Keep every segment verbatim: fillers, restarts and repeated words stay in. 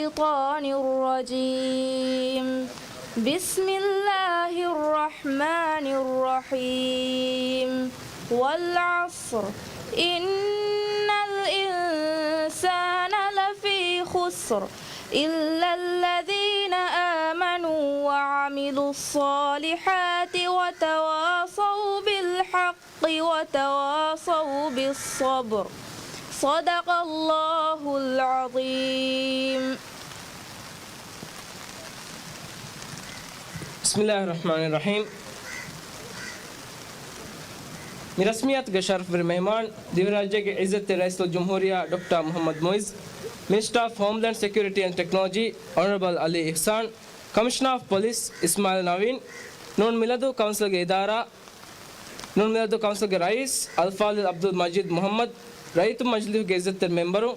الشيطان الرجيم. بسم الله الرحمن الرحيم. والعصر. إن الإنسان لفي خسر. إلا الذين آمنوا وعملوا الصالحات وتواصوا بالحق وتواصوا بالصبر. صدق الله العظيم. بسم الله الرحمن الرحيم. މި ރަސްމިއްޔާތުގެ ޝަރަފުވެރި މެހެމާން، ދިވެހިރާއްޖޭގެ އިއްޒަތްތެރި ރައީސުލްޖުމްހޫރިއްޔާ ޑޮކްޓަރ މުޙައްމަދު މުޢިއްޒު، މިނިސްޓަރ އޮފް ހޯމްލޭންޑް ސެކިއުރިޓީ އެންޑް ޓެކްނޮލޮޖީ އޮނަރަބަލް އަލީ އިޙްސާން، ކަމިޝަނަރ އޮފް ޕޮލިސް އިސްމާޢީލް ނަވީން، ނޫން މިލަދޫ ކައުންސިލްގެ އިދާރާ، ނޫން މިލަދޫ ކައުންސިލްގެ ރައީސް އަލްފާޟިލް ޢަބްދުލް މަޖީދު މުޙައްމަދު، ރައްޔިތުން މަޖިލީހުގެ އިއްޒަތްތެރި މެމްބަރު،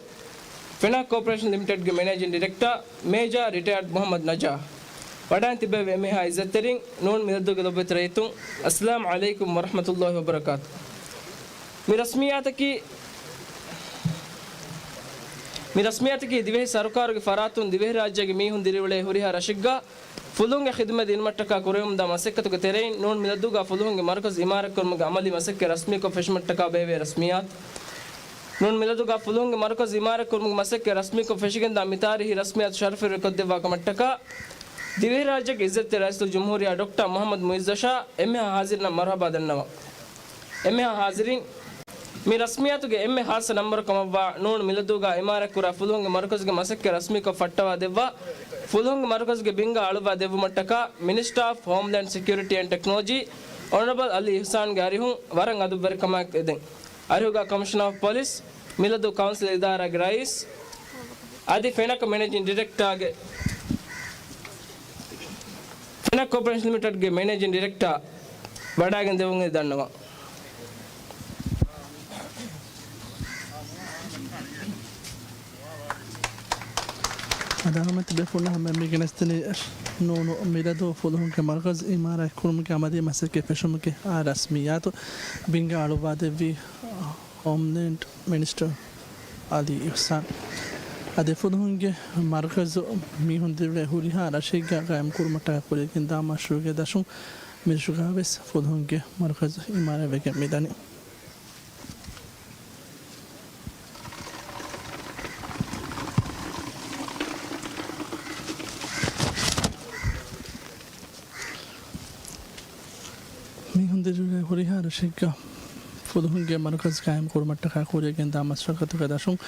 ފެނާ ކޯޕަރޭޝަން ލިމިޓެޑްގެ މެނޭޖިން ޑިރެކްޓަރ މޭޖާ ރިޓަޔާޑް މުޙައްމަދު ނަޖާ، ވަޑައިން ތިއްބެވި އެންމެހާ އިއްޒަތްތެރިން، ނޫން މިލަދޫގެ ލޮބުވެތި ރައްޔިތުން، އައްސަލާމް ޢަލައިކުމް ވަރަޙްމަތުﷲި ވަބަރަކާތު. މި ރަސްމިއްޔާތަކީ، މި ރަސްމިއްޔާތަކީ ދިވެހި ސަރުކާރުގެ ފަރާތުން ދިވެހިރާއްޖޭގެ މީހުން ދިރިއުޅޭ ހުރިހާ ރަށެއްގަ ފުލުހުންގެ ޚިދުމަތް ދިނުމަށްޓަކާ ކުރެވެމުންދާ މަސައްކަތުގެ ތެރެއިން ނޫން މިލަދޫގަ ފުލުހުންގެ މަރުކަޒު އިމާރަތްކުރުމުގެ އަމަލީ މަސައްކަތް ރަސްމީކޮށް ފެށުމަށްޓަކާ ބޭއްވޭ ރަސްމިއްޔާތު. ނޫން މިލަދޫގަ ފުލުހުންގެ މަރުކަޒު އިމާރަތްކުރުމުގެ މަސައްކަތް ރަސްމީކޮށް ފެށިގެންދާ މި ތާރީހީ ރަސްމިއްޔާތު ޝަރަފުވެރިކޮށްދެއްވާ ކަމަށްޓަކާ، ދިވެހިރާއްޖޭގެ އިއްޒަތްތެރި ރައީސުލްޖުމްހޫރިއްޔާ ޑޮކްޓަރ މުޙައްމަދު މުޢިއްޒަށާ އެންމެހާ ޙާޟިރިންނަށް މަރުޙަބާ ދަންނަވަން. އެންމެހާ ޙާޟިރީން، މި ރަސްމިއްޔާތުގެ އެންމެ ޚާއްޞަ ނަންބަރު ކަމަށްވާ ނޫން މިލަދޫގަ އިމާރަތްކުރާ ފުލުހުންގެ މަރުކަޒުގެ މަސައްކަތް ރަސްމީކޮށް ފައްޓަވާ ދެއްވާ، ފުލުހުންގެ މަރުކަޒުގެ ބިންގާ އަޅުއްވާ ދެއްވުމަށްޓަކާ މިނިސްޓަރ އޮފް ހޯމްލޭންޑް ސެކިއުރިޓީ އެންޑް ޓެކްނޮލޮޖީ އޮނަރަބަލް އަލީ އިޙްސާންގެ އަރިހުން ވަރަށް އަދަބުވެރިކަމާއެކު އެދެން. އަރިހުގަ ކަމިޝަނަރ އޮފް ޕޮލިސް، މިލަދޫ ކައުންސިލް އިދާރާގެ ރައީސް، އަދި ފެނަކަ މެނޭޖިން ޑިރެކްޓާގެ، ފެނަކް ކޯޕަރޭޝަން ލިމިޓެޑްގެ މެނޭޖިން ޑިރެކްޓާ ވަޑައިގެން ދެވުން ދަންނަވަން. އަދި ހަމަ ތިބޭފުޅުންނަށް ހަމަ މި ގެނެސްދިނީ ނޫނު މިލަދޫ ފުލުހުންގެ މަރުކަޒު އިމާރާތް ކުރުމުގެ އަމަލީ މަސައްކަތް ފެށުމުގެ އާ ރަސްމިއްޔާތު ބިންގާ އަޅުއްވާ ދެއްވީ ހޯމްލޭންޑް މިނިސްޓަރ އަލީ އިޙްސާން. އަދި ފުލުހުންގެ މަރުކަޒު މީހުން ދިރިއުޅޭ ހުރިހާ ރަށެއްގަ ޤާއިމް ކުރުމަށްޓަކާ ކުރިޔަށް ގެންދާ މަޝްރޫޢުގެ ދަށުން މިރަށުގަ ވެސް ފުލުހުންގެ މަރުކަޒު އިމާރާތްވެގެން މިދަނީ. މީހުން ދިރިއުޅޭ ހުރިހާ ރަށެއްގަ ފުލުހުންގެ މަރުކަޒު ޤާއިމް ކުރުމަށްޓަކާ ކުރިޔަށް ގެންދާ މަސައްކަތުގެ ދަށުން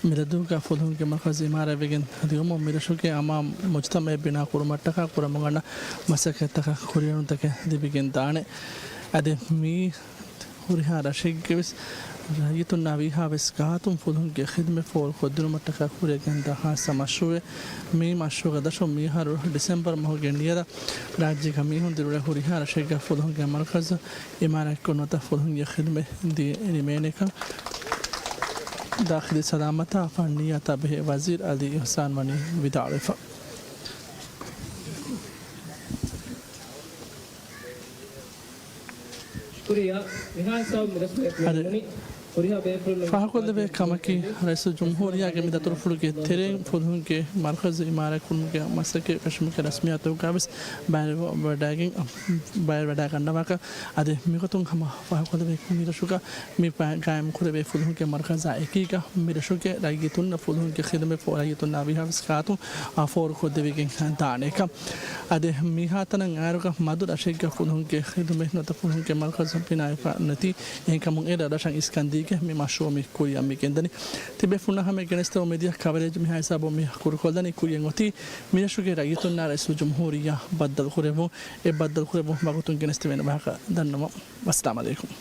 މިލަދޫގަ ފުލުހުންގެ މަރުކަޒު އިމާރާތްވެގެން ދިއުމުން މިރަށުގެ އަމާން މުޖްތަމަޢެއް ބިނާ ކުރުމަށްޓަކާ ކުރަމުން އަންނަ މަސައްކަތްތަކަށް ކުރިއެރުންތަކެއް ލިބިގެން ދާނެ. އަދި މީ ހުރިހާ ރަށެއްގެ ވެސް ރައްޔިތުންނާ ވީހާވެސް ގާތުން ފުލުހުންގެ ޚިދުމަތް ފޯރުކޮށްދިނުމަށްޓަކާ ކުރިޔަށް ގެންދާ ޚާއްޞަ މަޝްރޫޢެއް. މި މަޝްރޫޢުގެ ދަށުން މިއަހަރު ޑިސެމްބަރު މަހުގެ ނިޔަލަށް ރާއްޖޭގަ މީހުން ދިރިއުޅޭ ހުރިހާ ރަށެއްގަ ފުލުހުންގެ މަރުކަޒު އިމާރާތްކޮށް ނުވަތަ ފުލުހުންގެ ޚިދުމަތް ދިޔަ ނިމޭނެކަން ދާޚިލީ ސަލާމަތާ އަމްނިއްޔާތާ ބެހޭ ވަޒީރު އަލީ އިޙްސާން ވަނީ ވިދާޅުވެފަ. ކުރިއަށް މިހާ ހިސާބު މިރަސްމިއްޔަތު އަދި ނިމުނީ. ހުރިހާ ބޭފުޅުން ފާހަގަކޮށްލެވޭ ކަމަކީ، ރައީސުލްޖުމްހޫރިއްޔާގެ މި ދަތުރުފުޅުގެ ތެރެއިން ފުލުހުންގެ މަރުކަޒު އިމާރާތްކުރުމުގެ މަސައްކަތް ފެށުމުގެ ރަސްމިއްޔާތުގަ ވެސް ބައިވެވަޑައިގެން، ބައިވެވަޑައިގަންނަވާކަށް. އަދި މިގޮތުން ހަމަ ފާހަގަކޮށްލެވޭ، މިރަށުގަ މި ގާއިމްކުރެވޭ ފުލުހުންގެ މަރުކަޒާ އެކީގަ މިރަށުގެ ރައްޔިތުންނަށް ފުލުހުންގެ ޚިދުމަތް ފޯ ރައްޔިތުންނާ ވީހާވެސް ގާތުން އާ ފޯރުކޮށްދެވިގެން ދާނެކަން. އަދި މިހާތަނަށް އައިރުގަ މަދު ރަށެއްގަ ފުލުހުންގެ ޚިދުމަތް ނުވަތަ ފުލުހުންގެ މަރުކަޒު ބިނާވެފަ ނެތި. އެހެންކަމުން އެ ރަށްރަށަށް އިސްކަންދީގެން މި މަޝްރޫޢު މި ކުރިއަށް މި ގެންދަނީ. ތިބޭފުޅުންނަށް ހަމަ ގެނެސްދެވުން މިދިޔަ ކަވަރޭޖް މިހާ ހިސާބުން މި ކުރުކޮށްލަނީ ކުރިއަށް އޮތީ މިރަށުގެ ރައްޔިތުންނާ ރައީސުލްޖުމްހޫރިއްޔާ ބައްދަލުކުރެއްވުން. އެ ބައްދަލުކުރެއްވުން ވަގުތުން ގެނެސްދެވޭނެ ވާހަކަ ދަންނަވަން. ވައްސަލާމް އަލައިކުމް.